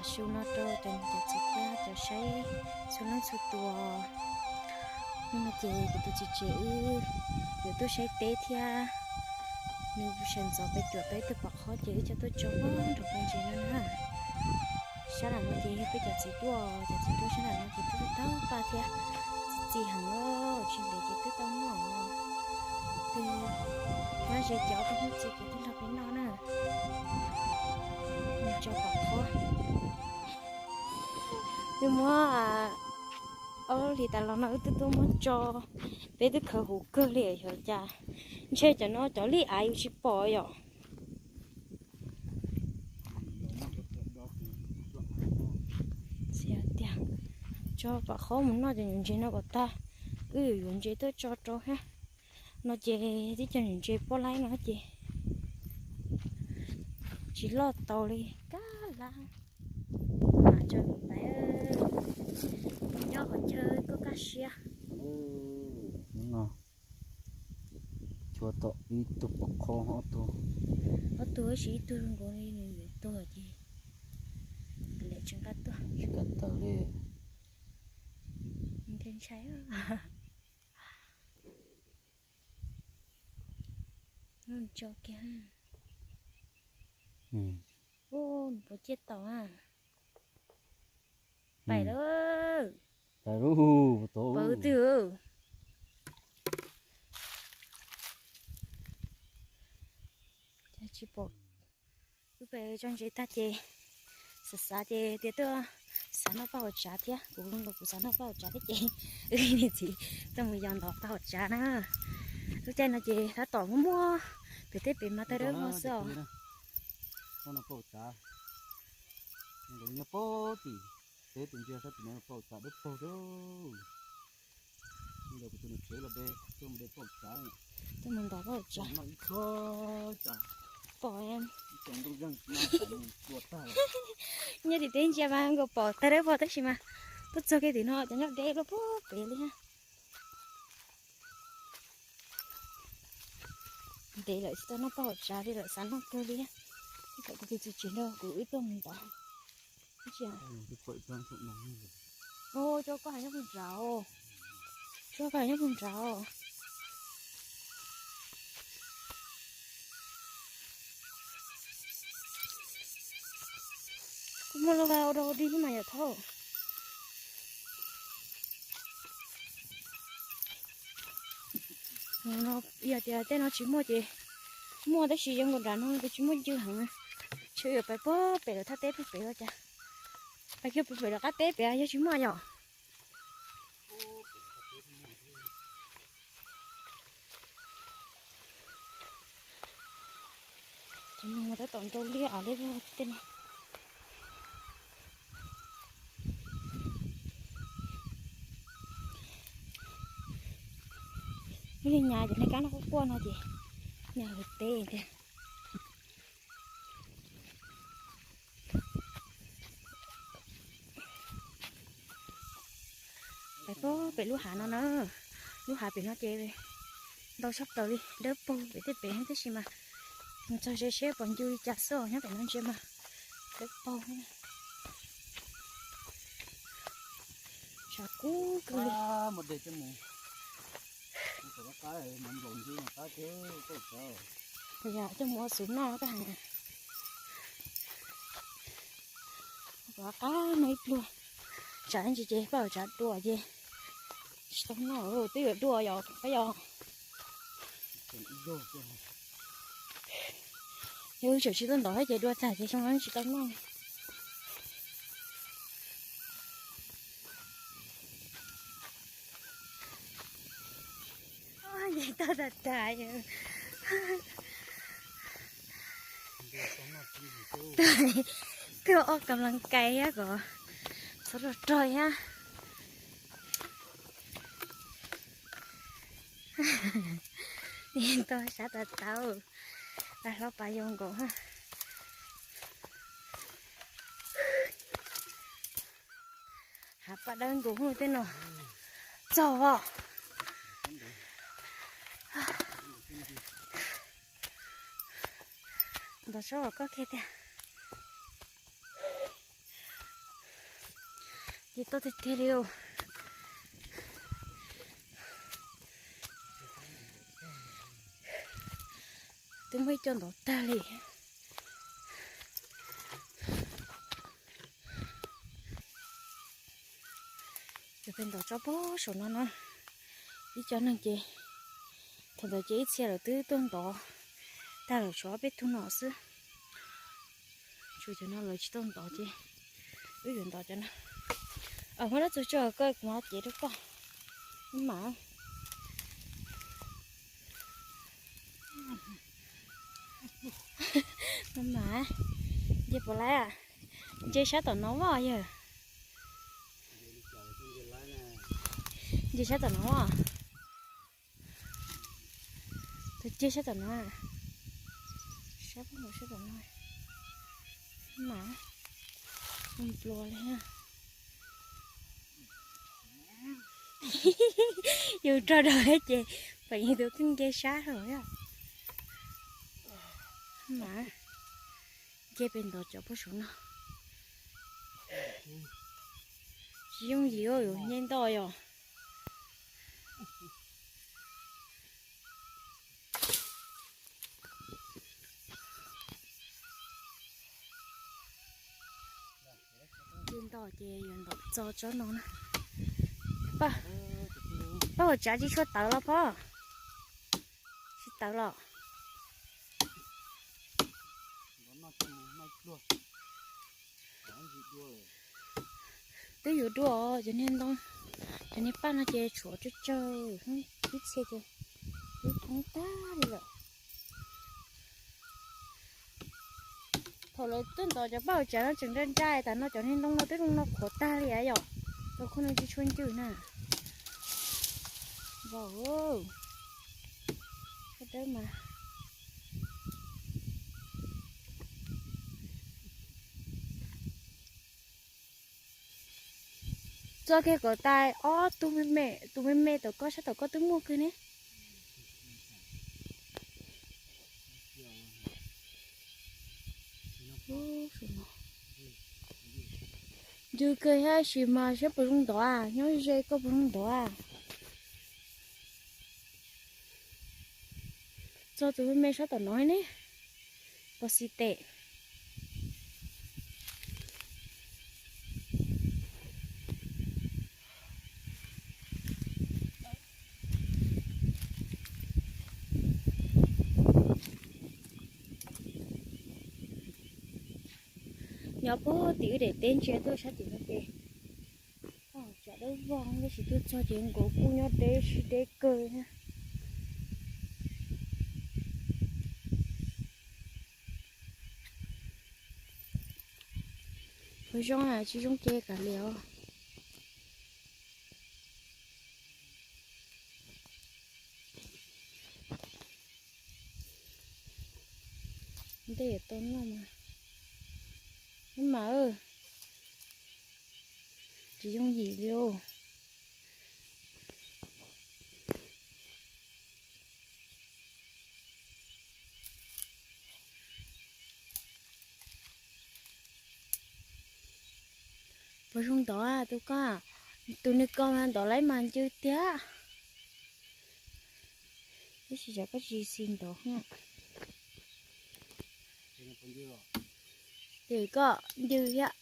Su no rau cov niam cov txiv thiab cov saib txhua leej txhua tus. Hnub no ces kuv tus txiv tsev wb yuav tuaj saib teb thiab, nws sawv ntxov pem tuam tau ib tug pom qhob ces wb coj tuaj tso nrog paj ntses no na. Sab nram no ces yog peb cov txiv tuaj, cov txiv tuaj sab nram no ces tuaj tau paj thiab, txi heev os, tsis ntev ces twb tau noj. Ces nyob ze cov peb hnub txiv ces twb nrog peb noj na. Nws tso pom qhob. Twb muab ob hlis tas los no wb twb tuaj muab tso, peb twb khaws huv kawg li xyov cas. Ntshe cov no cov lij av yus tsis pom yom. Xav tias tso pom qhob mus noj cov nyuam ntses no kom tag, wb yuav yuav ntses tuaj tso rau thiab. No ces tib co nyuam ntses poj laib no ces tsis loj tau li kab lab. Mas tso tus pais nyob qhov chaw tuaj kaj siab. Chua tau ib tug pom qhob ob tug. Ob tug tab sis ib tug zoo nkaus li nws yuav tuag ces lem tsis nqa tuaj. Tsis kam tawm li. Ntshai ntshai. Tso kiag. Ub, nws puas ciaj tau a? Pais lawm. Pais lawm, pais twg? Tsis pom. Wb pem tso ntses tag ces xav xav ces tias tuaj xav noj paj hauv tsav thiab, kuv los kuv xav noj paj hauv tsav thiab ces wb niam txiv tuaj mus yos ntov paj hauv tsav na. Lub caij no ces tab tom muaj muaj pem teb pem mas tawg dawb vog xwb os. Nyob pem tim teb tim ntsia sab tim no paj hauv tsav dawb paug thiab. Tuaj mus ntov paj hauv tsav. Pom nyob tim teb ntsia mas nkaus pom tawg dawb vog tab sis mas tuaj txog kiag tim no cov nyob deb luaj puag pem li thiab. Ntev lawm tsis tau noj paj hauv tsav li lawm, xav noj kawg li. Kom kuv tus txiv tsev nrog kuv wb tuaj mus ntov. Cov koj hais nyob puag nrad, cov koj hais nyob puag nrad. Kuv muaj laj ua dog dig mas yom thauj. Yog tias tej no tsis muaj ces muaj tab sis zoo nkaus nram no ces tsis muaj ncw heev. Tsheb yuav pais puag pem lawm thaj teb puag pem los cas. Pais kiag puag pem lawm qab teb pem yog tsis muaj yom. Tab tom nrau liaj av li tej no. Ib li nyas ces nej kab no quaj quaj no ces nyas lawv teb tiag. Pais puag pem lub hav no na, lub hav pem no ces ntau tshaj plaws li, dawb paug pem tej pem tab sis mas mus txog ze seb pom ncw li cas xwb os, nyob pem no ntsia mas dawb paug. Tshav kub kawg li. Yog coj mus ua xuv noj koj hais. Pom qab no ib pluag, tsam ntsis ces paj hauv tsav dua ces tsis tau noj, twb yuav dua yom, pab yog. Yog wb tseem tsis tuaj ntov thiab ces dua tag ces xyoo no tsis tau noj. Yeej tau tas tas. Tuaj ob kam lees kais thiab kom txhob rog rog thiab. Yeej tau sab tas tas. Pab hlob pab yau nkaus. Hav paj dawb nkaus tej no. Txog os. Ntov tsob koj kiag tiag. Ces toj tiag tiag li os. Twb muaj ib co ntov tag li. Cov pem ntov tsob pem saum no no, ib co neeg ces thaum ntawd ces ib txhia lawv twb tuaj ntov tag lawm, tshuav ob peb tug no xwb. Tshuav cov no lawv tsis tau ntov ces wb yuav ntov cov no. Muab dab tsi tso koj, kuv mam cev rau koj. Maj mam. Maj mam, nce puas laib? Nce sab tom no as yawg. Nce sab tom no as. Tus nce sab tom no. Sab, sab tom no. Maj mam, nplua li. Yus rau daus ces pem yus tus kheej nce sab lawm. Maj mam, nce pem ntov cov pem saum no. Tsis yooj yim, yuav nce ntau yom. Nce ntau ces yuav ntov txog tsob no na. Paj, paj huam tsav tsis tshua tawv los poj? Tsis tawv los. Twb yuav dua cov niag ntoo, cov niag paj no ces tshuav tsawg tsawg, ib txhia ces twb thoob tag li lawm. Thaum lawv twb ntov cov paj huam tsav no tseem nra nra, tas no cov niag ntoo no twb zoo no qhuav tag li yom. Tau khau no tsis tshua ncwm na. Vau, dawb mas. Txo kiag kom tas ob tug me me, tus me me tom koj sab tom koj twb muaj kawg ne. Ncw kawg thiab sis mas saib puas zoo ntov, nyob ze koj puas zoo ntov. Txog tus me me sab tom no ne, pos xis tes. Nyob puag tim wb daim teb ntsia tuaj sab tim no ces paj huam tsav dawb vog, tab sis tuaj txog ces nkaus kuj nyob deb sib deb kawg thiab. Puas zoo, tsis zoo ces kav liam os. Ntej yuav tau noj mas, ub mas, tsis yooj yim li os. Puas zoo ntov tus koj? Tus nws koj mas ntov laib mas ncw tiag. Tab sis tsam koj tsis xis ntov. Ces koj ncw thiab.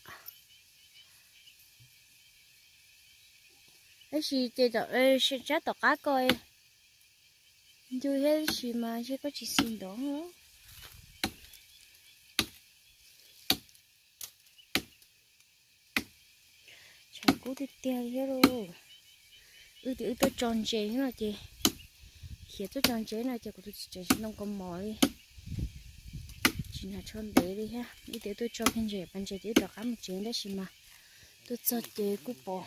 Tab sis ces tsab tom qab ko ncw thiab tab sis mas ntshe koj tsis xis ntov. Tshav kub tiag tiag li thiab lauj. Wb tias wb tuaj tso ntses no ces, khiav tuaj tso ntses no ces kuv tus txiv tseem tsis ntoo kaus mom li, tsis nag tsho ntev li thiab. Wb tias wb tuaj tso kiag ntses pas ntses ces wb rov qab mus tsev tab sis mas tuaj txog ces kuj pom,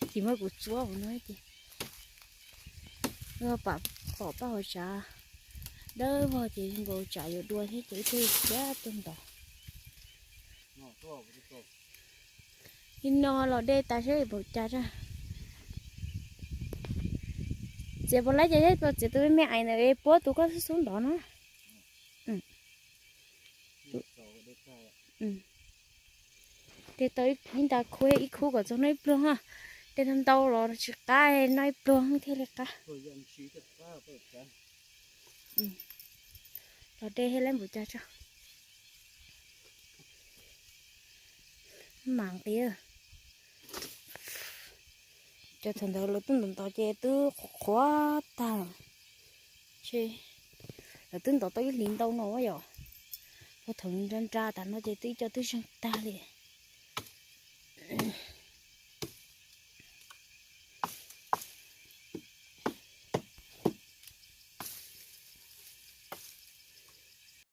tsis muaj kuv tsuab ua no ces pom paj hauv tsav dawb vog ces nkaus tsam yuav dua thiab ces wb thiaj li khiav tuaj ntov. Li no los de tas seb npaum cas na. Txiav puas laib ces txiav tus me me ais ntawd puab tus koj xub xub ntov na. Tus, Tej tau ib nta khub, ib khub kom txog noj ib pluag ha. Tej ntau los tsis qab, noj ib pluag thiaj li qab. Los dej thiab lawm npaum cas tso. Mam nqis. Cov thaum ntawd lawv twb ntov ntov ces twb qhuav qhuav tag. Lawv twb ntov tau ib hlis ntau no yom. Thaum nra nra tas no ces twb ib co twb zeeg tag li.